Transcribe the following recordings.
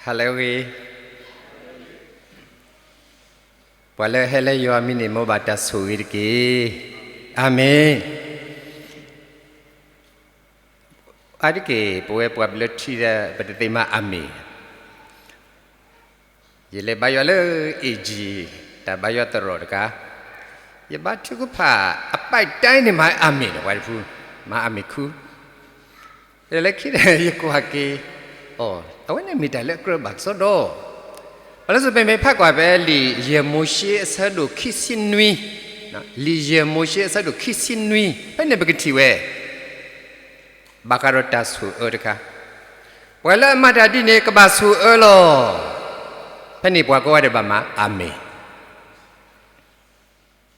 ဟါလၢအဂ့ၤ, ပှၤလၢအဟဲလၢယွၤအမံၤန့ၣ် မ်ဘၣ်တၢ်ဆိၣ်ဂ့ၤတက့ၢ်. အၤမ့ၣ်. အါတက့ၢ် ပဝဲပှၤဘျၢထံဒီး ပတသ့ၣ်မၤအၤမ့ၣ်. ယလဲၤဘါယွၤလၢ A G, တၢ်ဘါယွၤသရိာ်တခါ, ယဘါထုကဖၣ်အပိုက်တိုင်းန့ၣ် မၤအၤမ့ၣ်ဒီး ပှၤတဖု, မၤအၤမ့ၣ်ခူ, ဒီးလၢခံန့ၣ် ယကွၢ်က့ၤ, အိ, အဝဲန့ၣ်မ့ၢ်တၢ်လၢအကြၢးဘၣ်ကစီဒီ, ပှၤလၢစိပမ့ၢ်ဖးကွၢ်ဖဲလံာ်ယဲၢ်မိၤၡ့အဆၢဒိၣ်ခံဆံနွံ, လံာ်ယဲၢ်မိၤၡ့အဆၢဒိၣ်ခံဆံနွံ ဖဲန့ၣ်ပကထံၣ်ဝဲ ဘၣ်ဃးဒီးတၢ်ဆိၣ်အၢတခါ, ပှၤလၢအမၤတၢ်ဒ်န့ၣ် ကဘၣ်ဆိၣ်အၢလီၤ. ဖဲန့ၣ်ပှၤကိးဂၤဒဲးဘၣ်မၤအၤမ့ၣ်,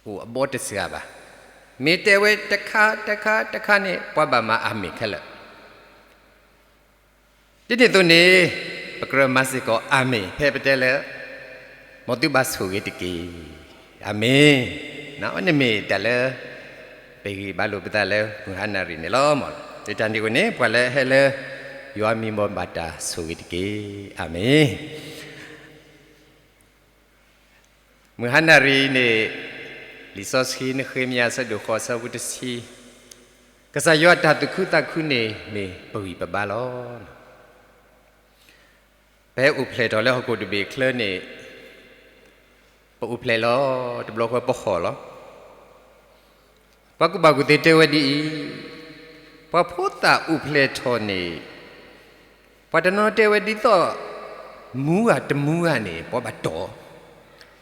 အိၣ်အဘီတစှၤဘၣ်. မ့ၢ်တဲဝဲတခါတခါတခါန့ၣ် ပှၤဘၣ်မၤအၤမ့ၣ်ခဲလၢာ်. ဒ်န့ၣ်အသိးန့ၣ် ပကြၢးမၤစ့ၢ်ကီးအၤမ့ၣ် ဖဲပတဲလၢ မ်သုဘၣ်ဆိၣ်ဂ့ၤတက့ၢ်. အၤမ့ၣ်. အဝဲန့ၣ်မ့ၢ်တၢ်လၢ ပဂံၢ်ဘါလိာ်ပသးလၢမုၢ်ဟါနၣ်ရံၣ်န့ၣ်လီၤ. လၢတၢ်န့ၣ်အဃိန့ၣ် ပှၤလၢအဟဲလၢ ယွၤမံၤ မ်ဘၣ်တၢ်ဆိၣ်ဂ့ၤတက့ၢ်. အၤမ့ၣ်. မုၢ်ဟါနၣ်ရံၣ်န့ၣ် လံာ်စီဆှံ နဃ့မယၤ အဆၢဒိၣ်ဃိး အဆၢဖိတဆံ, ကစၢ်ယွၤအတၢ်သူၣ်ခုသးခုန့ၣ် မ့ၢ်ပဂံၢ်ပဘါလီၤ. ပဟဲအိၣ်ဖျဲၣ်ထီၣ်လၢဟီၣ်ခိၣ်တဘ့ၣ်အချၢန့ၣ် ပအိၣ်ဖျဲၣ်လီၤ, တဘျီဃီပဟီၣ်လီၤ. ပှၤကူၣ်ဘၣ်ကူၣ်သ့တဲဝဲဒ်အံၤ, ပှၤဖိသၣ်အိၣ်ဖျဲၣ်ထီၣ်န့ၣ် ပှၤတနီၤတဲဝဲဒ်သိး မူဂၤတမူဂၤန့ၣ် ပှၤဘၣ်တီၢ်,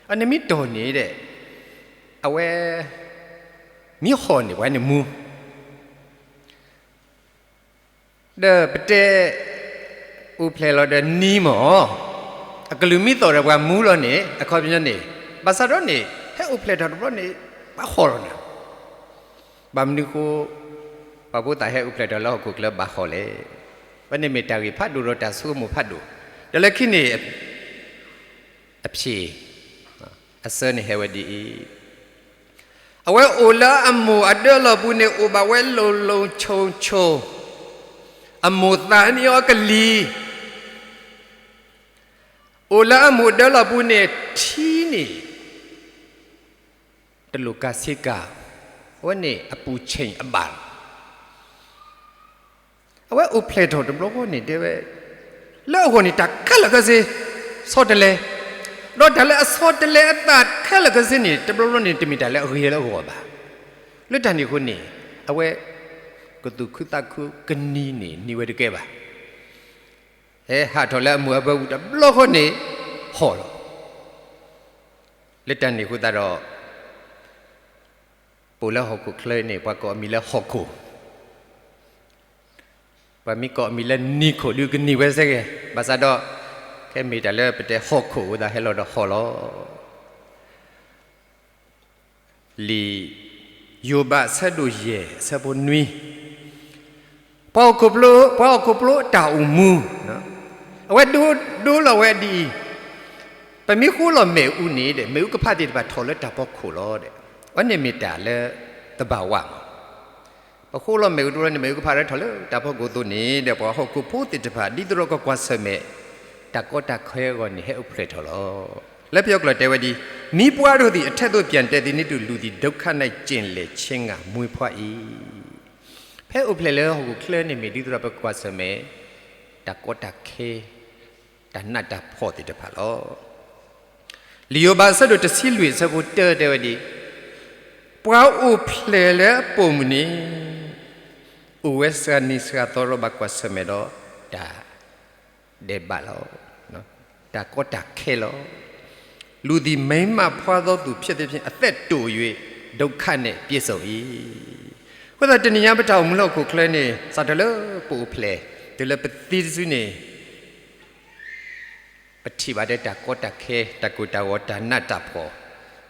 အန့ၣ်မ့ၢ်တီၢ်န့ၣ်ဒီး အဝဲ မ့ၢ်ဟီၣ်န့ၣ် ပှၤန့ၣ်မူ, ဒီးပတဲ အိၣ်ဖျဲၣ်လီၤဒီးနံၤမ့ၢ်, အကလုၢ်မ့ၢ်သီၣ်ဒီးပှၤမူလီၤန့ၣ် အခီပညီန့ၣ်, ဘၣ်ဆၣ်ဒီးန့ၣ် ဟဲအိၣ်ဖျဲၣ်ထီၣ်တဘျီန့ၣ် ပှၤဟီၣ်လီၤနၤ. ဘၣ်မနုၤဃိ ပှၤဖိသၣ်ဟဲအိၣ်ဖျဲၣ်ထီၣ်လၢဟီၣ်ခိၣ်ချၢဘၣ်ဟီၣ်လဲၣ်. အဝဲန့ၣ်မ့ၢ်တၢ်ဂ့ၢ်ဖးဒိၣ်ဒီးတၢ်ဆိကမိၣ်ဖးဒိၣ်, ဒီးလၢခံန့ၣ် အဖြေ, အဆၢန့ၣ်ဟဲဝဲဒ်အံၤ, အဝဲအိၣ်လၢအမိၢ်အဒၢလီၢ်ပူၤန့ၣ် အိၣ်ဘၣ်ဝဲလိၤလိၤဆိၣ်ဆိၣ်, အမိၢ်သးန့ၢ်အီၤကလံၤ, အိၣ်လၢအမိၢ်ဒၢလီၢ်ပူၤန့ၣ် ထံန့ၣ် တလိၣ်ကၤဆ့ကၤ, အဝဲန့ၣ်အပူၤဆ့ၣ်အဘၣ်လီၤ. အဝဲအိၣ်ဖျဲၣ်ထီၣ်တဘျီဃီန့ၣ်တဲဝဲ, လၢအဂီၢ်န့ၣ် တၢ်ခဲလၢာ်ခဲဆ့ ဆီတလဲ, ဒီးတၢ်လၢအဆီတလဲအသးခဲလၢာ်ခဲဆ့န့ၣ် တဘျီဘျီန့ၣ် တမ့ၢ်တၢ်လၢအဂ့ၤလၢအဂီၢ်ဘၣ်. လၢတၢ်န့ၣ်အဃိန့ၣ် အဝဲ ကသူၣ်ခုသးခုကနံၤန့ၣ် နံၤဝဲတကဲဘၣ်. ဟဲဟးထီၣ်လၢအမိၢ်အပၢ်ပူၤတဘျီဃီန့ၣ် ဟီၣ်လီၤ. လၢတၢ်န့ၣ်အဃိသတးဒီး ပအိၣ်လၢဟီၣ်ခိၣ်ချၢန့ၣ် ပှၤကိးအမံၤလၢဟီၣ်ခိၣ်, ပှၤမ့ၢ်ကိးအမံၤလၢနံၤခိၣ်ဒုးကနံၤဝဲစ့ၢ်ကီး, ဘၣ်ဆၣ်ဒီး ခဲမ့ၢ်တၢ်လၢပတဲဟီၣ်ခိၣ်အဃိသတး ဟဲလီၤဒီးဟီၣ်လီၤ. လံာ်ယိၤဘး အဆၢဒိၣ်ယဲၢ် အဆၢဖိနွံ, ပှၤဟီၣ်ခိၣ်ဖိ, ပှၤဟီၣ်ခိၣ်ဖိအတၢ်အိၣ်မူ, အဝဲဒိ, ဒိလီၤဝဲဒ်အံၤ, ပမ့ၢ်ဃိလီၤမ့ၣ်အူန့ၣ်ဒီး မ့ၣ်အူကဖးသ့ၣ်တဖၣ်ထီၣ်လၢတၢ်ဖီခိၣ်လီၤဒီး, အဝဲန့ၣ်မ့ၢ်တၢ်လၢသဘၣ်ဝါမး. ပဃိလီၤမ့ၣ်အူတဘျီန့ၣ် မ့ၣ်အူကဖးထီၣ်လၢတၢ်ဖီခိၣ်အသိးန့ၣ်ဒီး ပှၤဟီၣ်ခိၣ်ဖိသ့ၣ်တဖၣ် ဒ်သိးဒီးကကွၢ်ဆၢၣ်မဲာ် တၢ်ကီတၢ်ခဲအဂီၢ်န့ၣ် ဟဲအိၣ်ဖျဲၣ်ထီၣ်လီၤ. လၢပယီၤကျိာ်တဲဝဲဒ်, မီးပွါတို့သည် အထက်သို့ ပြန်တက်သည်နည်းတူ လူသည် ဒုက္ခ၌ ကျင်လည်ခြင်းငှာ မွေးဖွား ၏. ဖဲအိၣ်ဖျဲၣ်လၢဟီၣ်ခိၣ်ချၢန့ၣ် မ့ၢ်ဒ်သိးဒီးပကကွၢ်ဆၢၣ်မဲာ် တၢ်ကီတၢ်ခဲ, တၢ်နးတၢ်ဖှီၣ်သ့ၣ်တဖၣ်လီၤ. လံာ်ယိၤဘး အဆၢဒိၣ်တဆံလွံၢ် အဆၢဖိတၢတဲဝဲဒ်, ပှၤအိၣ်ဖျဲၣ်လၢအပိာ်မုၣ်န့ၣ် အိၣ်ဝဲစှၤနံၤစှၤသီဒီး ဘၣ်ကွၢ်ဆၢၣ်မဲာ်ဒီး တၢ်ဒဲးဘးလီၤ, တၢ်ကီတၢ်ခဲလီၤ. လူသည် မိန်းမဖွါသောသူ ဖြစ်သဖြင့် အသက်တို၍ ဒုက္ခနှင့် ပြည့်စုံ ၏. အဃိသတး တနံၤညါပတၢ်အိၣ်မူလၢဟီၣ်ခိၣ်ချၢန့ၣ် စးထီၣ်လၢပအိၣ်ဖျဲၣ် တုၤလၢပသံတစုန့ၣ် ပထံၣ်ဘၣ်ဒီးတၢ်ကီတၢ်ခဲ, တၢ်ကိၢ်တၢ်ဂီၤ, တၢ်နးတၢ်ဖှီၣ်,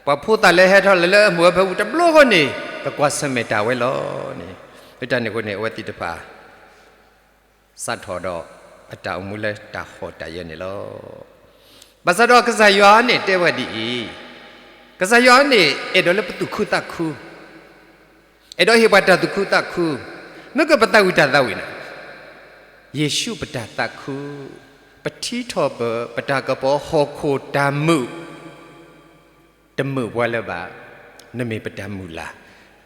ပှၤဖိသၣ်လၢဟဲထီၣ်လၢလၢအမိၢ်အပၢ်ပူၤတဘျီဃီန့ၣ် ပကွၢ်ဆၢၣ်မဲာ်တၢ်ဝဲလီၤန့ၣ်. လၢတၢ်န့ၣ်အဃိန့ၣ် အဝဲသ့ၣ်တဖၣ် စးထီၣ်ဒီးအတၢ်အိၣ်မူလၢတၢ်ဟီၣ်တၢ်ယၢၤန့ၣ်လီၤ. ဘၣ်ဆၣ်ဒီးကစၢ်ယွၤန့ၣ်တဲဝဲဒ်အံၤ, ကစၢ်ယွၤန့ၣ် အဲၣ်ဒိးလၢပသူၣ်ခုသးခု, အဲၣ်ဒိးဟ့ၣ်ပှၤတၢ်သူၣ်ခုသးခု, မ့ၢ်ကပသးဝံၣ်တၢ်သးဝံၣ်န့ၣ်, ယ့ၣ်ၡူးပတၢ်သးခု, ပထံထီၣ်ပ ပတၢ်ကပီၤဟီၣ်ခိၣ်တၢ်မုာ် တမုာ်ပှၤလၢၤဘၣ်, နမ့ၢ်ပတၢ်မုၢ်လၢ်.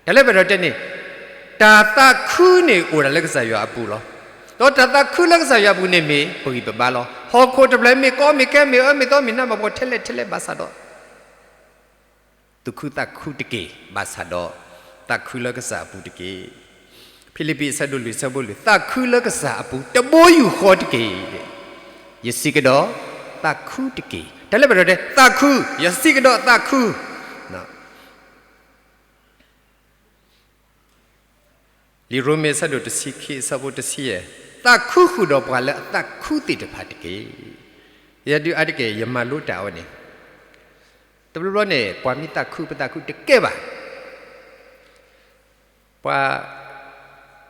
တၢ်လၢပဒိးတဲန့ၣ်, တၢ်သးခုန့ၣ်အိၣ်ဒၣ်လၢကစၢ်ယွၤအပူၤလီၤ. ဒီးတၢ်သးခုလၢကစၢ်ယွၤအပူၤန့ၣ်မ့ၢ်ပဂံၢ်ပဘါလီၤ. ဟီၣ်ခိၣ်တဖျၢၣ်မ့ၢ်ကီမ့ၢ်ခဲမ့ၢ်အၢမ့ၢ်သီမ့ၢ်နးမ့ၢ်ဖှီၣ်ထဲလဲၣ်ထဲလဲၣ်ဘၣ်ဆၣ်ဒီး သူၣ်ခုသးခုတက့ၢ်, ဘၣ်ဆၣ်ဒီး သးခုလၢကစၢ်အပူၤတက့ၢ်. ဖံလံးပံးအဆၢဒိၣ်လွံၢ်ဆၢဖိလွံၢ်, သးခုလၢကစၢ်အပူၤတဘိယူၢ်ဃီတက့ၢ်. ယစံးကဒီး, သးခုတက့ၢ်. တၢ်လၢပဒိးတဲ သးခု, ယစံးကဒီးသးခု. လံာ်ရိမ့ၤအဆၢဒိၣ်တဆံခံအဆၢဖိတဆံယဲၢ်, သးခုဃုာ်ဒီးပှၤလၢအသးခုသ့ၣ်တဖၣ်တက့ၢ်. ယဲဒုးအါတက့ၢ် ယမၤလိတၢ်အဝဲန့ၣ်, တဘျီဘျီန့ၣ် ပှၤမ့ၢ်သးခု ပသးခုတကဲဘၣ်. ပှၤ,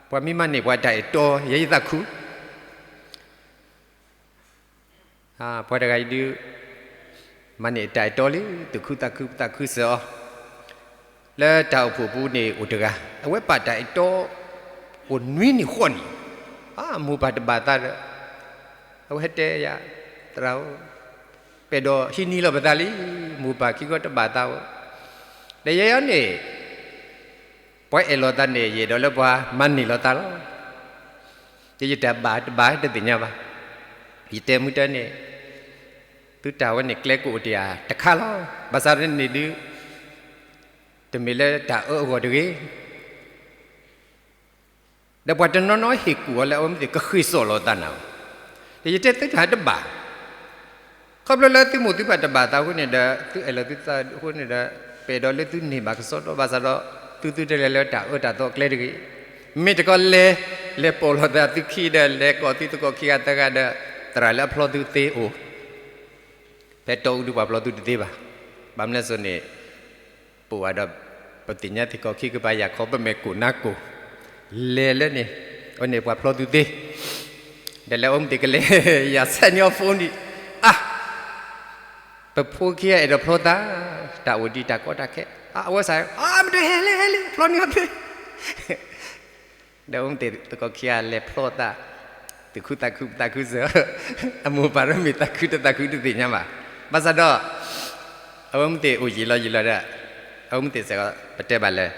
ပှၤမ့ၢ်မၤန့ၢ်ပှၤတၢ်အဲၣ်တီ ယဲယသးခု ပှၤတဂၤအံၤဒုး မၤန့ၢ်တၢ်အဲၣ်တီလံ, သူၣ်ခုသးခု ပသးခုစၢၤအီၤ. လၢတၢ်အိၣ်ဖှိၣ်ပူၤန့ၣ်အိၣ်တဂၤ, အဝဲပာ်တၢ်အဲၣ်တီ အိၣ်နွံနံၣ်ဃိးနံၣ်, အမိၢ်ပၢ်တဘၣ်သးဒီး အဝဲဟဲတဲယၤ, သရၣ်ဧၢ, ပအဲၣ်ဒိးဟံးန့ၢ်လီၤပသးလံ, မိၢ်ပၢ်ခံခီတဘၣ်သးဧၢ, ဒီးယဲယၤန့ၣ် ပှၤအဲၣ်လီၤသးန့ၣ် ယအဲၣ်ဒိးလၢပှၤမၤန့ၢ်လီၤသးလီၤ. ယတၢ်ဘၣ်တဘၣ်တသ့ၣ်ညါဘၣ်. ယတဲမုၢ်တဲန့ၣ်, သုတၢ်ဝဲန့ၣ်ကျဲကအိၣ်တ့ၢ်ဧါတခါလီၤ. ဘၣ်ဆၣ်န့ၣ်ဒုး တမ့ၢ်လၢတၢ်အၢအဂီၢ်တဂ့ၤ. ဒီးပှၤတနီၤနီၤဟ့ၣ်ကူၣ်အီၤလၢအဝဲမ့ၢ်သ့ၣ်ကဃ့ၢ်စိာ်လီၤသးနၤ, ဒီးယတဲသုတၢ်တဘၣ် ခီဖျိလၢသုမိၢ်သုပၢ်တဘၣ်သးအဃိန့ၣ်ဒီး သုအဲၣ်လီၤသုသးအဃိန့ၣ်ဒီး ပအဲၣ်ဒိးလၢသုန့ၢ်ဘၣ်ကစီဒီဘၣ်ဆၣ်ဒီး သုသုတလဲၤလၢတၢ်အၢတၢ်သီကျဲတဂ့ၤ. မ့ၢ်တခီလဲၤ, လဲၤပိာ်လီၤသးသုခံဒီး လဲၤကိးသုသကိးခံဂၤသၢဂၤဒီး သရၣ်လၢအဖျီသုသ့အိၣ် ဖဲတီအူဒုးပှၤဖျီသုတသ့ဘၣ်. ဘၣ်မနုၤလဲၣ်စိန့ၣ် ပအိၣ်ဘၣ်ဒီး ပသ့ၣ်ညါသ့ၣ်ခီၣ်ခံကပၤယၤခီ ပမဲာ်ကိၢ်နါကိၢ်, လဲၤလၢန့ၣ်, အန့ၣ်ပှၤဖျီသုသ့, ဒီးလၢအဝဲမ့ၢ်သ့ၣ်ကလဲၤ, ယၤဆဲးန့ၢ်အီၤ phone ဒံး, အါ, ပဖိခံဂၤအဲၣ်ဒိးဖျီသး, တၢ်အိၣ်ဒံးတၢ်ကီတၢ်ခဲ, အဝဲစး, အါ မ့ၢ်တဟဲလဲၤဟဲလံ ဖျီန့ၢ်အီၤသ့ ဒီးအဝဲမ့ၢ်သ့ၣ်သကိးခံဂၤလဲၤဖျီသး, သူၣ်ခုသးခု ပသးခုစၢၤ, အမိၢ်ပၢ်ဒီးမ့ၢ်သးခုတသးခုတသ့ၣ်ညါဘၣ်. ဘၣ်ဆၣ်ဒီး အဝဲမ့ၢ်သ့ၣ်အိၣ်ယံာ်လီၤယံာ်လီၤဒီး အဝဲမ့ၢ်သ့ၣ်စ့ၢ်ကီး ပတဲဘၣ်လၢ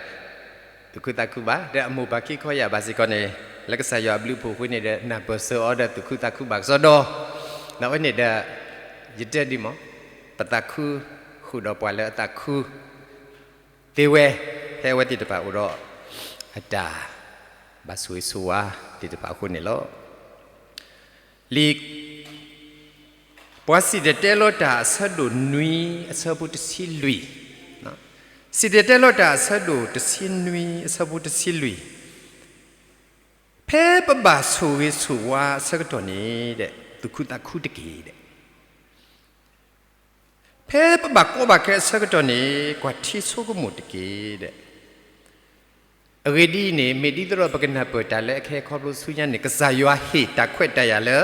သူၣ်ခုသးခုဘၣ် ဒီးအမိၢ်ပၢ်ခံခီယၢ်ဘၣ်စ့ၢ်ကီးန့ၣ် လၢကစၢ်ယွၤအဘျုးအဖှိၣ်အဃိန့ၣ်ဒီး နၢ်ပၢၢ်စၢၤအီၤဒီးသူၣ်ခုသးခုဘၣ်ကစီဒီ, ဒီးအဝဲန့ၣ်ဒီး ယတဲဒ်မး ပသးခု ဃုာ်ဒီးပှၤလၢအသးခု သ့ဝဲ, ဖဲအဝဲသ့ၣ်တဖၣ်အိၣ်ဒီး အတၢ်ဘၣ်ဆိၣ်ဂ့ၤဆိၣ်ဝါသ့ၣ်တဖၣ်အဃိန့ၣ်လီၤ. လံာ် ပှၤစံၣ်တဲၤတဲလီၤတၢ်အဆၢဒိၣ်နွံအဆၢဖိတဆံလွံၢ်, စံၣ်တဲၤတဲလီၤတၢ်အဆၢဒိၣ်တဆံနွံအဆၢဖိတဆံလွံၢ်, ဖဲပဘၣ်ဆိၣ်ဂ့ၤဆိၣ်ဝါအဆၢကတီၢ်န့ၣ် သူၣ်ခုသးခုတက့ၢ်ဒီး ဖဲပဘၣ်ကီဘၣ်ခဲအဆၢကတီၢ်န့ၣ် ကွၢ်ထံဆိကမိၣ်တက့ၢ်ဒီး, အဂ့ၢ်ဒ်အံၤန့ၣ် မ့ၢ်ဒ်သိးဒီးပကနၢ်ပၢၢ်တၢ်လၢအကဟဲခီဖျိဆူညါန့ၣ် ကစၢ်ယွၤဟ့ၣ်တၢ်ခွဲးတၢ်ယာ်လၢ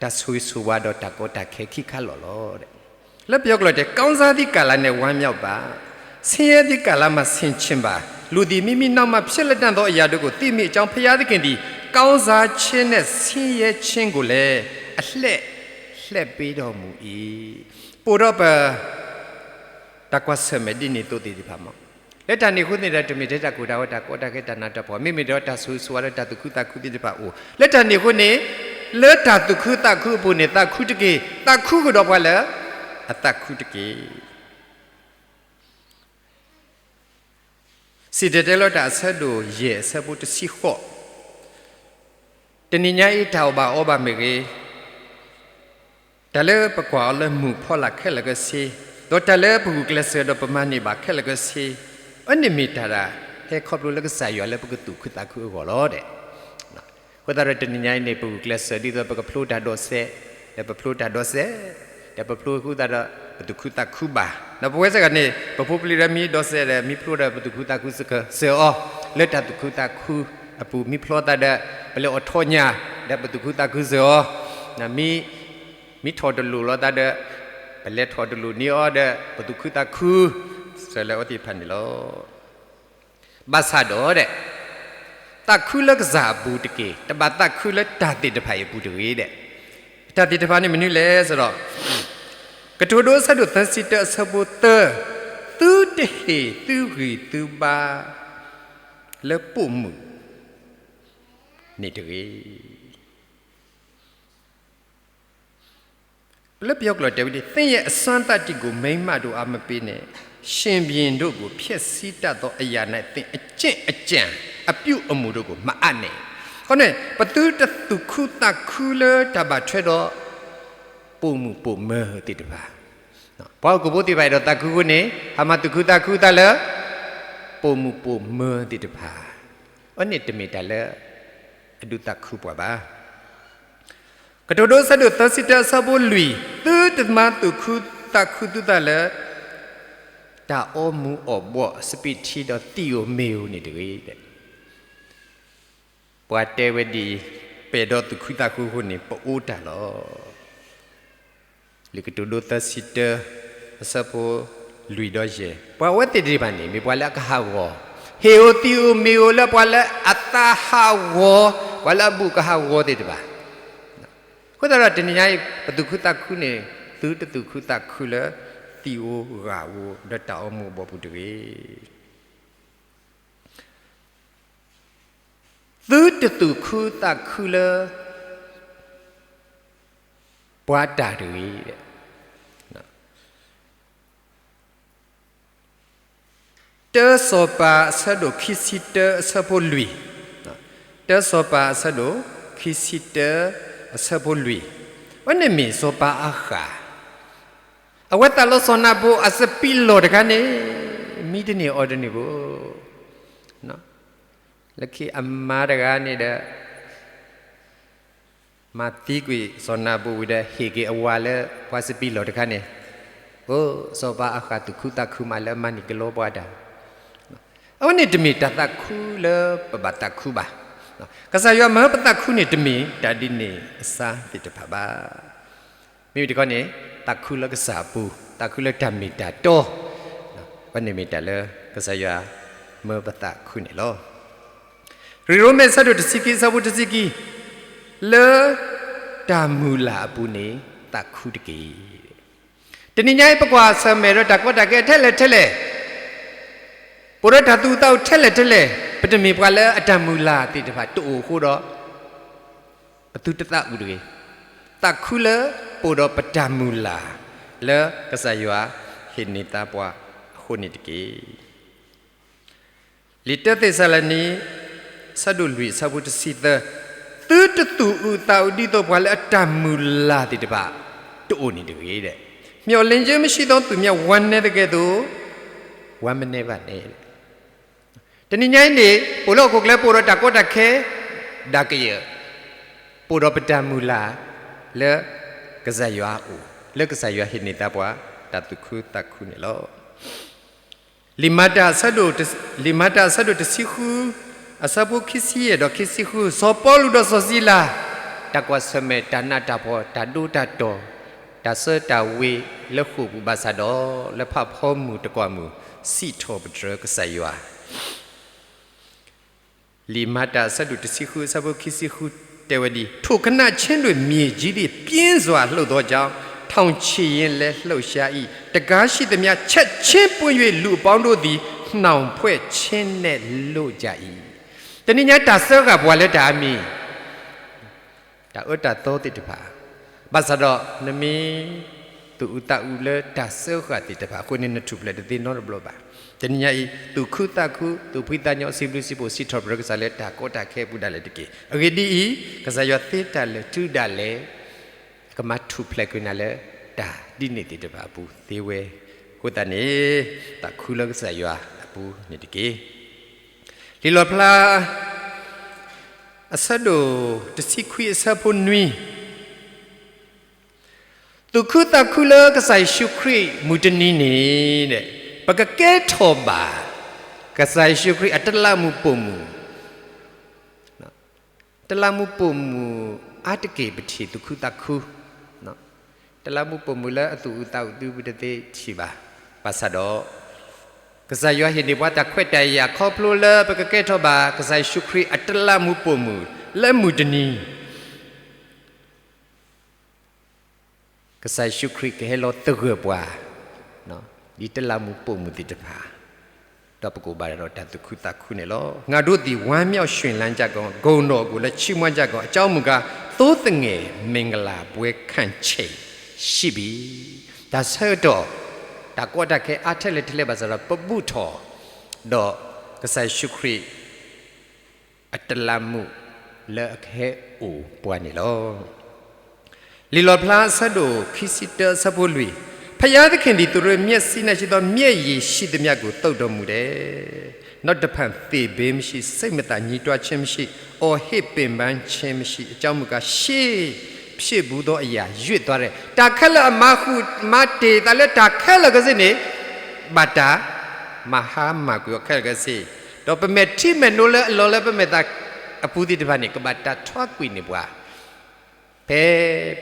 တၢ်ဆိၣ်ဂ့ၤဆိၣ်ဝါဒီးတၢ်ကီတၢ်ခဲခံခါလီၤလီၤ. လၢပယီၤကျိာ်တဲ ကောင်းစားသည့်ကာလနဲ့ ဝမ်းမြောက်ပါ, ဆင်းရဲသည့်ကာလမှာ ဆင်ခြင်ပါ, လူသည်မိမိနောက်မှဖြစ်လတံ့သောအရာတို့ကိုသိမည်အကြောင်း ဘုရားသခင်သည် ကောင်းစားခြင်းနှင့်ဆင်းရဲခြင်းကိုလည်း အလှည့်လှည့်ပေးတော်မူ၏. ပအိၣ်ဒီးပ တၢ်ကွၢ်ဆၢၣ်မဲာ်ဒ်န့ၣ်သိးသ့ၣ်တဖၣ်မး, လၢတၢ်န့ၣ်အဃိန့ၣ်ဒီး တမ့ၢ်ထဲတၢ်ကိၢ်တၢ်ဂီၤ တၢ်ကီတၢ်ခဲ တၢ်နးတၢ်ဖှီၣ် မ့မ့ၢ်ဒီးတၢ်ဆိၣ်ဂ့ၤဆိၣ်ဝါဒီးတၢ်သူၣ်ခုသးခုသ့ၣ်တဖၣ်အိၣ် လၢတၢ်န့ၣ်အဃိန့ၣ် လၢတၢ်သူၣ်ခုသးခုအပူၤန့ၣ် သးခုတက့ၢ်. သးခုကဒီးပှၤလၢ အသးခုတက့ၢ်. စံၣ်တဲၤတဲလီၤတၢ်အဆၢဒိၣ်ယဲၢ်အဆၢဖိတဆံဃိး, တနံၤညါအံၤတၢ်အီၣ်ဘၣ်အီဘၣ်မ့ၢ်ဂ့ၤ, တၢ်လၢပကွၢ်အီၤလၢမုၢ်ဖီလာ်ခဲလၢာ်ခဲဆ့, ဒီးတၢ်လၢပဂုာ်ကျဲးစၢးဒီးပမၤန့ၢ်ဘၣ်ခဲလၢာ်ခဲဆ့, အန့ၣ်မ့ၢ်တၢ်ဒၣ် ဟဲခီဖျိလၢကစၢ်ယွၤလၢပကသူၣ်ခုသးခုအဂီၢ်လီၤ. အဃိသတးဒီးတနံၤညါအံၤန့ၣ် ပဂုာ်ကျဲးစၢးဒ်သိးပကဖျိတၢ်ဒိးစဲး, ဒီးပဖျိတၢ်ဒိးစဲး, ဒီးပဖျိဃုသတးဒီး ပသူၣ်ခုသးခုဘၣ်. ဒီးပဝဲစ့ၢ်ကီးန့ၣ် ပဖိပလံၤဒီးမ့ၢ်ဒိးစဲးဒီး မ့ၢ်ဖျိဒီးပသူၣ်ခုသးခုစၢၤအီၤ, လၢတၢ်သူၣ်ခုသးခုအပူၤ မ့ၢ်ဖျိသးဒီး ပလဲၤအိးထီၣ်ညၣ် ဒီးပသူၣ်ခုသးခုစၢၤအီၤ, မ့ၢ် မ့ၢ်ထီၣ်တလိာ်လိာ်သးဒီး ပလဲၤထီၣ်တလိာ်န့ၢ်အီၤဒီး ပသူၣ်ခုသးခု စၢၤလၢအဝဲသ့ၣ်တဖၣ်န့ၣ်လီၤ. ဘၣ်ဆၣ်ဒီး သးခုလၢကစၢ်အပူၤတက့ၢ်, တဘၣ်သးခုလၢတၢ်သ့ၣ်တဖၣ်အံၤအပူၤတဂ့ၤဒဲး. တၢ်သ့ၣ်တဖၣ်န့ၣ်မနုၤလဲၣ်ဆိုတော့, ကတိၤဒိအဆၢဒိၣ်သၢဆံတၢအဆၢဖိသၢ, သုတဟ့ၣ်သုဂံၢ်သုဘါ လၢပိာ်မုၣ်န့ၣ်တဂ့ၤ. လၢပယီၤကျိာ်တဲဝဲဒ်, သင်ရဲ့အစွမ်းသတ္တိကို မိန်းမတို့အားမပေးနဲ့, ရှင်ဘုရင်တို့ကို ဖျက်ဆီးတတ်သောအရာ၌ သင်အကျင့်အကြံ အပြုအမူတို့ကို မအပ်နဲ့. အဃိန့ၣ် ပသုတသူၣ်ခုသးခုလၢတၢ်ဘၣ်ထွဲဒီး ပိာ်မုၣ်ပိာ်မၢၤသ့ၣ်တဖၣ်, ပှၤဟီၣ်ခိၣ်ဖိသ့ၣ်တဖၣ်အဲၣ်ဒိးသးခုအဃိန့ၣ် ဟးမၤသူၣ်ခုသးခုသးလၢ ပိာ်မုၣ်ပိာ်မၢၤသ့ၣ်တဖၣ်, အဝဲန့ၣ်တမ့ၢ်တၢ်လၢ အဒုးသးခုပှၤဘၣ်. ကတိၤဒိအဆၢဒိၣ်သၢဆံတၢအဆၢဖိလွံၢ်, သုတမၤသူၣ်ခုသးခုသုသးလၢ တၢ်အီမူၤအီၣ်ဘှီၣ် စပံးထံဒီးသံၣ်ဧိၤမ့ၤဧိၤန့ၣ်တဂ့ၤ. ပှၤတဲဝဲဒ်အံၤ, ပအဲၣ်ဒိးသူၣ်ခုသးခုအဃိန့ၣ် ပအိၣ်တၢ်လီၤ. လံာ်ကတိၤဒိသၢဆံတၢ အဆၢဖိလွံၢ်ဒီးယဲၢ်, ပှၤအဝဲသ့ၣ်တဖၣ်န့ၣ် မ့ၢ်ပှၤလၢအကဟးဂီၤ, ဟ့ၣ်ဧိၤသံၣ်ဧိၤမ့ၤဧိၤလၢပှၤလၢအသးဟးဂီၤ, ပှၤလၢအဘူးကဟးဂီၤသ့ၣ်တဖၣ်. အဃိသတးဒီးတနံၤညါအံၤ ပသူၣ်ခုသးခုန့ၣ် သုတသူၣ်ခုသးခုလၢ သံၣ်ဧိၤဂၣ်ဧိၤ ဒီးတၢ်အီမူၤအီၣ်ဘှီၣ်ပူၤတဂ့ၤ. သုတသူၣ်ခုသးခုလၢ ပှၤတၢ်တဂ့ၤ. တၢစီၤပၤအဆၢဒိၣ်ခံဆံတၢ အဆၢဖိလွံၢ်, တၢစီၤပၤအဆၢဒိၣ်ခံဆံတၢ အဆၢဖိလွံၢ်, အဝဲန့ၣ်မ့ၢ်စီၤပၤအၤဃး, အဝဲသးလီစီၤနၤဘူၤအစပံးလီၢ်တခါန့ၣ် မံတန့ၢ်အီၣ်တန့ၢ်ဘၣ်. လၢခံအမါတဂၤန့ၣ်ဒီး မၤသံကွံာ်စီၤနၤဘူၤဝံၤဒီး ဟ့ၣ်က့ၤအဝၤလၢပှၤစပံးလီၢ်တခါန့ၣ်, အိ စီၤပၤအၤဃးသူၣ်ခုသးခုမးလၢမၤန့ၢ်ကလီပှၤတၢ်. အဝဲန့ၣ်တမ့ၢ်တၢ်သးခုလၢပဘၣ်သးခုဘၣ်. ကစၢ်ယွၤမၢပသးခုန့ၣ် တမ့ၢ်တၢ်ဒ်န့ၣ်အစါသ့ၣ်တဖၣ်ဘၣ်. မ့မ့ၢ်တခီန့ၣ် သးခုလၢကစၢ်အပူၤ, သးခုလၢတၢ်မ့ၢ်တၢ်တီ, အဝဲန့ၣ်မ့ၢ်တၢ်လၢကစၢ်ယွၤမၢပသးခုန့ၣ်လီၤ. ရံးရိမ့ၤအဆၢဒိၣ်တဆံခံ အဆၢဖိတဆံခံ, လၢတၢ်မုၢ်လၢ်အပူၤန့ၣ်သးခုတက့ၢ်. တနံၤညါအံၤ ပကွၢ်ဆၢၣ်မဲာ်ဒီးတၢ်ကီတၢ်ခဲထဲလဲၣ်ထဲလဲၣ်, ပအိၣ်ဒီးတၢ်သူၣ်အုးသးအုးထဲလဲၣ်ထဲလဲၣ်, ပတမ့ၢ်ပှၤလၢအတၢ်မုၢ်လၢ်သ့ၣ်တဖၣ်တအိၣ်အဃိဒီး ပသုတသးအုးတဂ့ၤ. သးခုလၢပအိၣ်ဒီးပတၢ်မုၢ်လၢ် လၢကစၢ်ယွၤဟ့ၣ်န့ၢ်သါပှၤအဃိန့ၣ်တက့ၢ်. လံာ်တၢသ့းစၤလနံ အဆၢဒိၣ်လွံၢ် အဆၢဖိတဆံသၢ, သုတသူၣ်အုးသးအုးဒ်သိးပှၤလၢအတၢ်မုၢ်လၢ်သ့ၣ်တဖၣ် တအိၣ်န့ၣ်တဂ့ၤ. မျှော်လင့်ခြင်းမရှိသောသူများ ဝမ်းနည်းသကဲ့သို့ ဝမ်းမနည်းပါနှင့်. တနံၤညါအံၤန့ၣ် ပအိၣ်လၢဟီၣ်ခိၣ်ချၢ ပအိၣ်ဒီးတၢ်ကီတၢ်ခဲ ဒၣ်ကယၢၢ်, ပအိၣ်ဒီးပတၢ်မုၢ်လၢ် လၢကစၢ်ယွၤအအိၣ်, လၢကစၢ်ယွၤဟ့ၣ်န့ၢ်သါပှၤ တၢ်သူၣ်ခုသးခုန့ၣ်လီၤ. လံာ်မၤတၢ်အဆၢဒိၣ်တဆံဃု အဆၢဖိခံဆံယဲၢ်ဒီးခံဆံဃု, စီၤပီလူးဒီးစီၤစံလၤ တၢ်ကွၢ်ဆၢၣ်မဲာ် တၢ်နးတၢ်ဖှီၣ် တၢ်ဒိတၢ်တီၢ် တၢ်ဆၢတၢ်ဝ့ၤလၢဃိာ်ပူၤဘၣ်ဆၣ်ဒီး လၢဖးဖီမုၢ်တကွၢ်မုၢ် စံးထီၣ်ပတြၢၤကစၢ်ယွၤ လံာ်မၤတၢ်အဆၢဒိၣ်တဆံဃု အဆၢဖိခံဆံဃု တဲဝဲဒ်အံၤ, ထိုခဏချင်းတွင် မြေကြီးသည် ပြင်းစွာလှုပ်သောကြောင့် ထောင်ခြေရင်လည်းလှုပ်ရှား၏, တံခါးရှိသမျှ ချက်ချင်းပိဝ်၍ လူအပေါင်းတို့သည် နှောင်ဖွဲ့ခြင်းနဲ့လွတ်ကြ၏. တနံၤညါတၢ်စၢဃာ်ပှၤလၢတၢ်အါမံၤ တၢ်အၢတၢ်သီသ့ၣ်တဖၣ်, ဘၣ်ဆၣ်ဒီးနမ့ၢ်သူၣ်အုးသးအုးလၢတၢ်စၢဃာ်သ့ၣ်တဖၣ်အဃိန့ၣ် နထူၣ်ဖျဲးတသ့နီတဘျီဘၣ်. တနံၤညါအံၤ သူၣ်ခုသးခု သူၣ်ဖှံသးညီ စံးဘျုးစံးဖှိၣ် စံးထီၣ်ပတြၢၤကစၢ်လၢတၢ်ကီတၢ်ခဲအပူၤဒၣ်လဲာ်တက့ၢ်. အဂ့ၢ်ဒ်အံၤ, ကစၢ်ယွၤသ့တၢ်လၢာ်တုၤဒၣ်လဲာ် ကမၤထူၣ်ဖျဲးကွံာ်နၤလၢတၢ်ဒ်န့ၣ်သ့ၣ်တဖၣ်အပူၤသ့ဝဲ. အဃိသတးန့ၣ် သးခုလၢကစၢ်ယွၤအပူၤန့ၣ်တက့ၢ်. လံာ်လီၣ်ဖျါ အဆၢဒိၣ်တဆံခွံ အဆၢဖိနွံ, သူၣ်ခုသးခုလၢကစၢ်ယ့ၣ်ၡူးခရံာ်မုၢ်တနံၤန့ၣ် ပကကဲထီၣ်ဘၣ် ကစၢ်ယ့ၣ်ၡူးခရံာ်အတလးမူးပိာ်မုၣ်, တလးမူးပိာ်မုၣ်အါတက့ၢ်ပထံၣ်သူၣ်ခုသးခု, တလးမူးပိာ်မုၣ်လၢအသူၣ်အုးသးအုးသုပတသ့ထံၣ်ဘၣ်. ဘၣ်ဆၣ်ဒီး ကစၢ်ယွၤဟ့ၣ်န့ၢ်ပှၤတၢ်ခွဲးတၢ်ယာ်ခီဖျိလၢပကကဲထီၣ်ဘၣ် ကစၢ်ယ့ၣ်ၡူးခရံာ်အတလးမူးပိာ်မုၣ်လၢမုၢ်တနံၤ ကစၢ်ယ့ၣ်ၡူးခရံာ်ကဟဲလီၤသဂၢၢ်ပှၤ ဒ်တလးမူးပိာ်မုၣ်သ့ၣ်တဖၣ်, ဒီးပကအိၣ်ဘၣ်ဒီးတၢ်သူၣ်ခုသးခုန့ၣ်လီၤ. ငါတို့သည် ဝမ်းမြောက်ရွှင်လန်းကြကုန်, ဂုဏ်တော်ကိုလည်း ချီးမွမ်းကြကုန်, အကြောင်းမူကား သို့သော်ငယ် မင်္ဂလာပွဲခံချိန်ရှိပြီ. တၢ်ဆၢကတီၢ် တၢ်ကီတၢ်ခဲအါထဲလဲၣ်ထဲလဲၣ်ဘၣ်ဆၣ်ဒီး ပဘူၣ်ထီၣ် ဒီးကစၢ်ယ့ၣ်ၡူးခရံာ် အတလးမူးလၢအကဟဲအိၣ်ပှၤန့ၣ်လီၤ. လံာ်လီၣ်ဖျါ အဆၢဒိၣ်ခံဆံတၢ အဆၢဖိလွံၢ်, ဘုရားသခင်သည် သူတို့မျက်စိ၌ရှိသော မျက်ရည်ရှိသမျှကို သုတ်တော်မူတယ်. နောက်တဖန် သေဘိမရှိ, စိတ်မသာညည်းတွားခြင်းမရှိ, အော်ဟစ်ပင်ပန်းခြင်းမရှိ, အကြောင်းမူကား ရှေးဖြစ်ဘူးသောအရာ ရွေ့သွားတယ်. တၢ်ခဲလၢာ်အမၤဃုာ်မၤတ့ၢ်သးလၢတၢ်ခဲလၢာ်ခဲဆ့န့ၣ် ဘၣ်တၢ်မၤဟါမၢ်ကွံာ်အီၤခဲလၢာ်ခဲဆ့, ဒီးပမဲာ်ထံမဲာ်နိလၢအလီၢ်လၢပမဲာ်သးအပူၤသ့ၣ်တဖၣ်န့ၣ် ကဘၣ်တၢ်ထွါကွံာ်န့ၢ်ပှၤ ဖဲ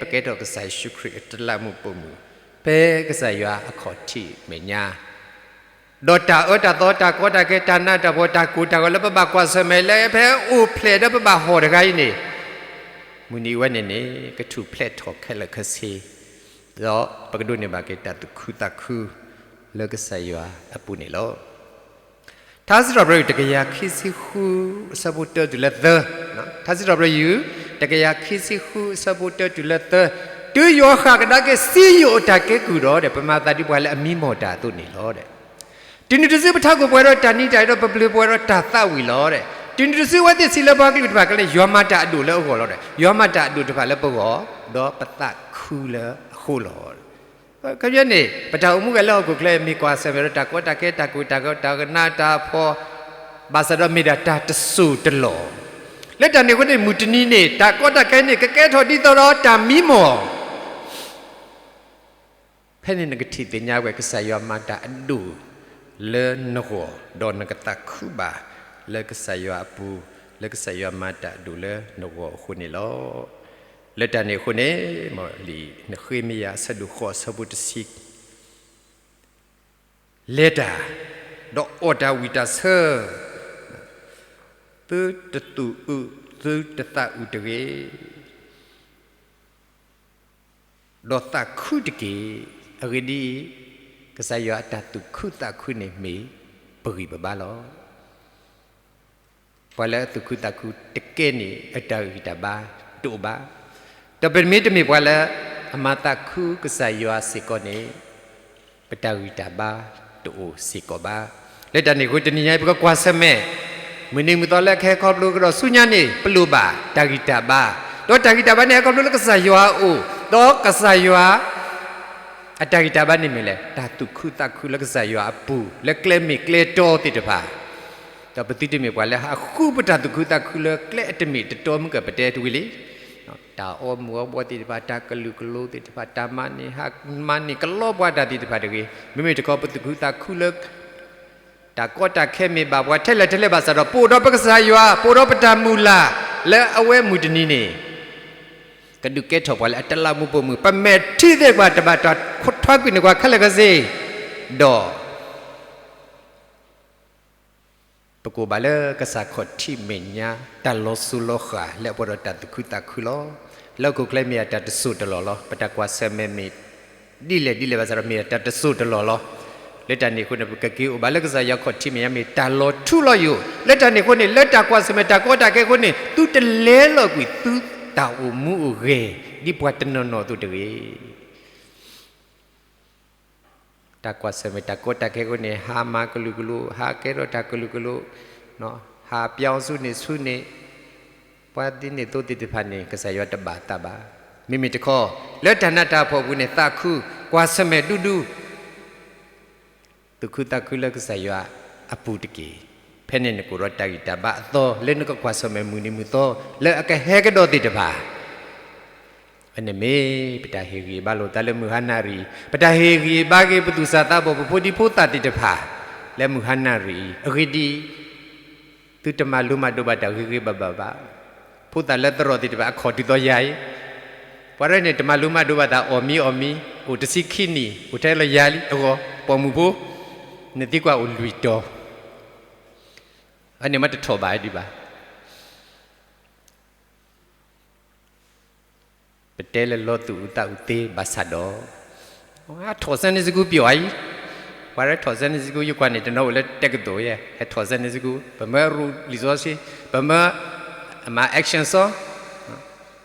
ပကဲထီၣ်ကစၢ်ယ့ၣ်ၡူးခရံာ်အတလးမူးပိာ်မုၣ်, ဖဲကစၢ်ယွၤအခီၣ်ထံးမဲာ်ညါ, ဒီးတၢ်အၢတၢ်သီ တၢ်ကီတၢ်ခဲ တၢ်နးတၢ်ဖှီၣ် တၢ်ကိၢ်တၢ်ဂီၤလၢပဘၣ်ကွၢ်ဆၢၣ်မဲာ်လၢ ဖဲအိၣ်ဖျဲၣ်ဒီးပဘၣ်ဟီၣ်တဂၤအံၤန့ၣ်, မုၢ်နံၤဝဲန့ၣ်န့ၣ် ကထူၣ်ဖျဲးထီၣ်ခဲလၢာ်ခဲဆ့, ဒီးပကဒိးန့ၢ်ဘၣ်က့ၤတၢ်သူၣ်ခုသးခု လၢကစၢ်ယွၤအပူၤန့ၣ်လီၤ. ထါစံးထီၣ်ပတြၢၤ တကယၤခံဆံဃု အဆၢဖိတၢတုၤလၢသၢ, ထါစံးထီၣ်ပတြၢၤ တကယၤခံဆံဃု အဆၢဖိတၢတုၤလၢသၢ, တုၤယွၤဃၣ်ကဒါက့ၤစံယိၣ်အတၢ်ကဲကုၢ်ဒီး ပမၤသးဒ်ပှၤလၢအမံမီၢ်တၢ်အသိးန့ၣ်လီၤ. တုၤနုၤတစုပထးခိၣ်ပှဲၤဒီးတၢ်နံၤတၢ်အ့ဒီး ပဘျုးပှဲၤဒီးတၢ်သးဝံၣ်လီၤ. တုၤနုၤတစုအဝဲသ့ၣ်ဆံးလၢပှၤကလုာ်တဖၣ်ခဲလၢာ် ယွၤမၤတၢ်အဒိၣ်လၢအဂီၢ်လီၤ. ယွၤမၤတၢ်အဒိၣ်တဖၣ်လၢပဂီၢ်, ဒီးပသးခုလၢအဃိလီၤ. ခီပညီန့ၣ် ပတၢ်အိၣ်မူဝဲလၢဟီၣ်ခိၣ်ချၢ မ့ၢ်ကွၢ်ဆၢၣ်မဲာ်ဒီးတၢ်ကီတၢ်ခဲ တၢ်ကိၢ်တၢ်ဂီၤ တၢ်နးတၢ်ဖှီၣ်, ဘၣ်ဆၣ်ဒီးမ့ၢ်ဒၣ်တၢ်တစိၢ်တလီၢ်, လၢတၢ်န့ၣ်အဃိန့ၣ် မုၢ်တနံၤန့ၣ် တၢ်ကီတၢ်ခဲန့ၣ် ကကဲထီၣ်ဒ်သိးဒီးတၢ်မံမီၢ် ဖဲန့ၣ်နကထံၣ်သ့ၣ်ညါဝဲ ကစၢ်ယွၤမၤတၢ်အဒိၣ်လၢနဂီၢ်, ဒီးနကသးခုဘၣ်လၢကစၢ်ယွၤအပူၤ, လၢကစၢ်ယွၤမၤတၢ်အဒိၣ်လၢနဂီၢ်အဃိန့ၣ်လီၤ. လၢတၢ်န့ၣ်အဃိန့ၣ်, မ်လံာ်နဃ့မယၤ အဆၢဒိၣ်ဃိး အဆၢဖိတဆံ လဲၤတၢ်, ဒီးအီၣ်တၢ်ဝံၣ်တၢ်ဆၢ, သုတသူၣ်အုး သုတသးအုးတဂ့ၤ, ဒီးသးခုတက့ၢ်. အဂ့ၢ်ဒ်အံၤ, ကစၢ်ယွၤအတၢ်သူၣ်ခုသးခုန့ၣ်မ့ၢ်ပဂံၢ်ပဘါလီၤ. ပှၤလၢအသူၣ်ခုသးခုတကဲန့ၣ် အတၢ်ဂံၢ်တၢ်ဘါတအိၣ်ဘၣ်. ဒီးပမ့တမ့ၢ်ပှၤလၢအမၤသးခုကစၢ်ယွၤစ့ၢ်ကီးန့ၣ်, ပတၢ်ဂံၢ်တၢ်ဘါတအိၣ်စ့ၢ်ကီးဘၣ်. လၢတၢ်န့ၣ်အဃိ တနံၤညါအံၤ ပကကွၢ်ဆၢၣ်မဲာ် မုၢ်နံၤမုၢ်သီလၢအကဟဲခီဖျိကဒီးဆူညါန့ၣ် ပလိၣ်ဘၣ်တၢ်ဂံၢ်တၢ်ဘါ, ဒီးတၢ်ဂံၢ်တၢ်ဘါန့ၣ် ဟဲခီဖျိလၢကစၢ်ယွၤအအိၣ်, ဒီးကစၢ်ယွၤ အတၢ်ဂံၢ်တၢ်ဘါန့ၣ်မ့ၢ်လဲၣ်, တၢ်သူၣ်ခုသးခုလၢကစၢ်ယွၤအပူၤ လၢကျဲမ့ၢ်ကျဲတီသ့ၣ်တဖၣ်, ဒီးပသုတမ့ၢ်ပှၤလၢအဃုပတၢ်သူၣ်ခုသးခုလၢကျဲအတမ့ၢ်တတီမုၢ်ကပတဲတဝံၤလံ. တၢ်အီမူၤအီဘှီးသ့ၣ်တဖၣ်, တၢ်ကလုာ်ကလိသ့ၣ်တဖၣ်, တၢ်မၤန့ၢ်ဟးမၤန့ၢ်ကလီပှၤတၢ်သ့ၣ်တဖၣ်တဂ့ၤ, မ့မ့ၢ်တခီ ပသူၣ်ခုသးခုလၢ တၢ်ကီတၢ်ခဲမ့ၢ်ဘၣ်ပှၤထဲလဲၣ်ထဲလဲၣ်ဘၣ်ဆၣ်ဒီး ပအိၣ်ဒီးပကစၢ်ယွၤ, ပအိၣ်ဒီးပတၢ်မုၢ်လၢ် လၢအဝဲမုၢ်တနံၤန့ၣ် ကဒုးကဲထီၣ်ပှၤလၢအတလးမူးပိာ်မုၣ်, ပမဲာ်ထံသ့ၣ်တဖၣ် တဘၣ်တၢ်ထွါကွံာ်န့ၢ်ပှၤခဲလၢာ်ခဲဆ့, ဒီး ပကအိၣ်ဘၣ်လၢကစၢ်ခီၣ်ထံးမဲာ်ညါ တၢ်လီၤစိၤလီၤဃာ်လၢအပှဲၤဒီးတၢ်သူၣ်ခုသးခုလီၤ. လၢဟီၣ်ခိၣ်ချၢမ့ၢ်ဒၣ်တၢ်တစိၢ်တလီၢ်လီၤ. ပတၢ်ကွၢ်ဆၢၣ်မဲာ်မ့ၢ်ဒ်လဲၣ်ဒ်လဲၣ်ဘၣ်ဆၣ်ဒီး မ့ၢ်ဒၣ်တၢ်တစိၢ်တလီၢ်လီၤ. လၢတၢ်န့ၣ်အဃိန့ၣ် ပကက့ၤအိၣ်ဘၣ်လၢကစၢ်ယွၤခီၣ်ထံးမဲာ်ညါ မ့ၢ်တၢ်လီၤထူလီၤယိာ်. လၢတၢ်န့ၣ်အဃိန့ၣ် လၢတၢ်ကွၢ်ဆၢၣ်မဲာ်တၢ်ကီတၢ်ခဲအဃိန့ၣ် သုတလဲလီၤကွံာ်သုတၢ်အိၣ်မူအိၣ်ဂဲၤ ဒ်ပှၤတနီၤနီၤအသိးတဂ့ၤ. တၢ်ကွၢ်ဆၢၣ်မဲာ်တၢ်ကီတၢ်ခဲအဃိန့ၣ် ဟးမၤကလုာ်ကလိ, ဟးကဲထီၣ်တၢ်ကလုာ်ကလိ, ဟးပျီဆူန့ၣ်ဆူန့ၣ်, ပှၤဒ်န့ၣ်သိးသ့ၣ်တဖၣ်န့ၣ် ကစၢ်ယွၤတဘၣ်သးဘၣ်. မ့မ့ၢ်တခီ လၢတၢ်နးတၢ်ဖှီၣ်အပူၤန့ၣ် သးခု, ကွၢ်ဆၢၣ်မဲာ်ဒူဒူ သူၣ်ခုသးခုလၢကစၢ်ယွၤအပူၤတက့ၢ်. ဖဲန့ၣ်နကအိၣ်ဒီးတၢ်ဂံၢ်တၢ်ဘါအသီ လၢနကကွၢ်ဆၢၣ်မဲာ်မုၢ်နံၤမုၢ်သီ လၢအကဟဲကဒီးသ့ၣ်တဖၣ်. အန့ၣ်မ့ၢ်ပတၢ်ဟ့ၣ်ဂံၢ်ဟ့ၣ်ဘါလိာ်သးလၢမုၢ်ဟါနၣ်ရံၣ်အံၤ, ပတၢ်ဟ့ၣ်ဂံၢ်ဟ့ၣ်ဘါက့ၤပသူၣ်စၢ်သးဘီၣ် ပဖိဒံဖိသၣ်သ့ၣ်တဖၣ် လၢမုၢ်ဟါနၣ်ရံၣ်အံၤ. အဂ့ၢ်ဒ်အံၤ, သုတမၤလိမၤဒိးဘၣ်တၢ်ဂ့ၤဂ့ၤဘၣ်ဘၣ်ဘၣ်. ဖိသၣ်လၢသရိာ်သ့ၣ်တဖၣ် အခီၣ်တုၤသီယၤအံၤ, ပှၤရဲၣ်န့ၣ် တမၤလိမၤဒိးဘၣ်သး အီၣ်မံအီၣ်မံ, အိၣ်တဆံခံနံၣ် အိၣ်ထဲလီၤယၤလံအဂီၢ်, ပိာ်မုၣ်ဖိ, နသံကွၢ်အိၣ်လွံၢ်တီၤ, အန့ၣ်မ့ၢ်တထီၣ်ဘၣ်ဒံးဘၣ်. ပတဲလၢလီၤသူၣ်အုးသးအုးသ့ဘၣ်ဆၣ်ဒီး အထီၣ်စဲန့ၣ်စကူပျီအံၤ, ပှၤရဲထီၣ်စဲန့ၣ်စကူ ယကွၢ်န့ၣ် တနီၤအိၣ်လၢတဲကသိးယဲ ဟဲထီၣ်စဲန့ၣ်စကူ ပမၢအရူၣ်လံာ်စီဆှံ, ပမၢအမၤ action စီ,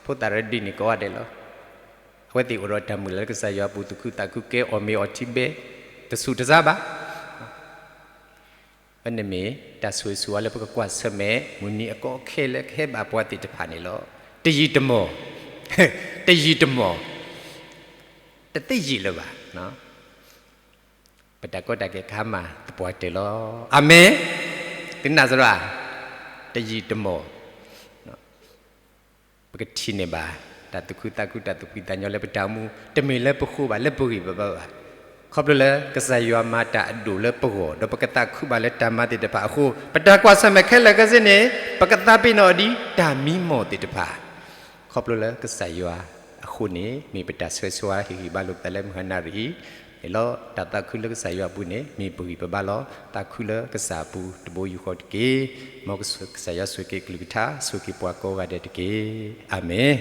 ဖိသၣ်ရဲဒ်န့ၣ်ကိးဂၤဒဲးလီၤ. အဝဲသ့ၣ်အိၣ်ဒီးတၢ်မုၢ်လၢ်လၢကစၢ်ယွၤအပူၤ သူၣ်ခုသးခုကဲအီၣ်မ့ၤအီထံဘဲ, တဆူၣ်တစါဘၣ် အန့ၣ်မ့ၢ်တၢ်ဆိၣ်ဂ့ၤဆိၣ်ဝါလၢပကကွၢ်ဆၢၣ်မဲာ် မုၢ်နံၤအကီအခဲလၢကဟဲဘၣ်ပှၤသ့ၣ်တဖၣ်န့ၣ်လီၤ. တယံာ်တမီၢ်, တယံာ်တမီၢ်, တသ့ယံာ်လၢၤဘၣ်. ပတၢ်ကီတၢ်ခဲကဟါမၢ်သပှၢ်တၢၢ်လီၤ. အၤမ့ၣ်. သုနာ်စရီ, တယံာ်တမီၢ် ပကထံၣ်န့ၢ်ဘၣ် တၢ်သူၣ်ခုသးခု တၢ်သူၣ်ဖှံသးညီလၢပတၢ်အိၣ်မူ တမ့ၢ်လၢပဃိဘၣ် လၢပဂံၢ်ပဘါဘၣ်. ခီဖျိလၢကစၢ်ယွၤမၤတၢ်အဒိၣ်လၢပဂီၢ် ဒီးပကသးခုဘၣ်လၢတၢ်မၤသ့ၣ်တဖၣ်အဃိ ပတၢ်ကွၢ်ဆၢၣ်မဲာ်ခဲလၢာ်ခဲဆ့န့ၣ် ပကသးပ့ၤနီၣ်အီၤဒ်တၢ်မံမီၢ်သ့ၣ်တဖၣ် ခီဖျိလၢကစၢ်ယွၤအဃိန့ၣ် မ့ၢ်ပတၢ်ဆိၣ်ဂ့ၤဆိၣ်ဝါ ဟ့ၣ်ဂံၢ်ဘါလိာ်ပသးလၢမုၢ်ဟါနၣ်ရံၣ်အံၤန့ၣ်လီၤ. တၢ်သးခုလၢကစၢ်ယွၤအပူၤန့ၣ် မ့ၢ်ပဂံၢ်ပဘါလီၤ. သးခုလၢကစၢ်အပူၤတဘိယူၢ်ဃီတက့ၢ်. မ်ကစၢ်ယွၤဆိၣ်ဂ့ၤက့ၤကလုၢ်ကထါ ဆိၣ်ဂ့ၤက့ၤပှၤကိးဂၤဒဲးတက့ၢ်. အၤမ့ၣ်.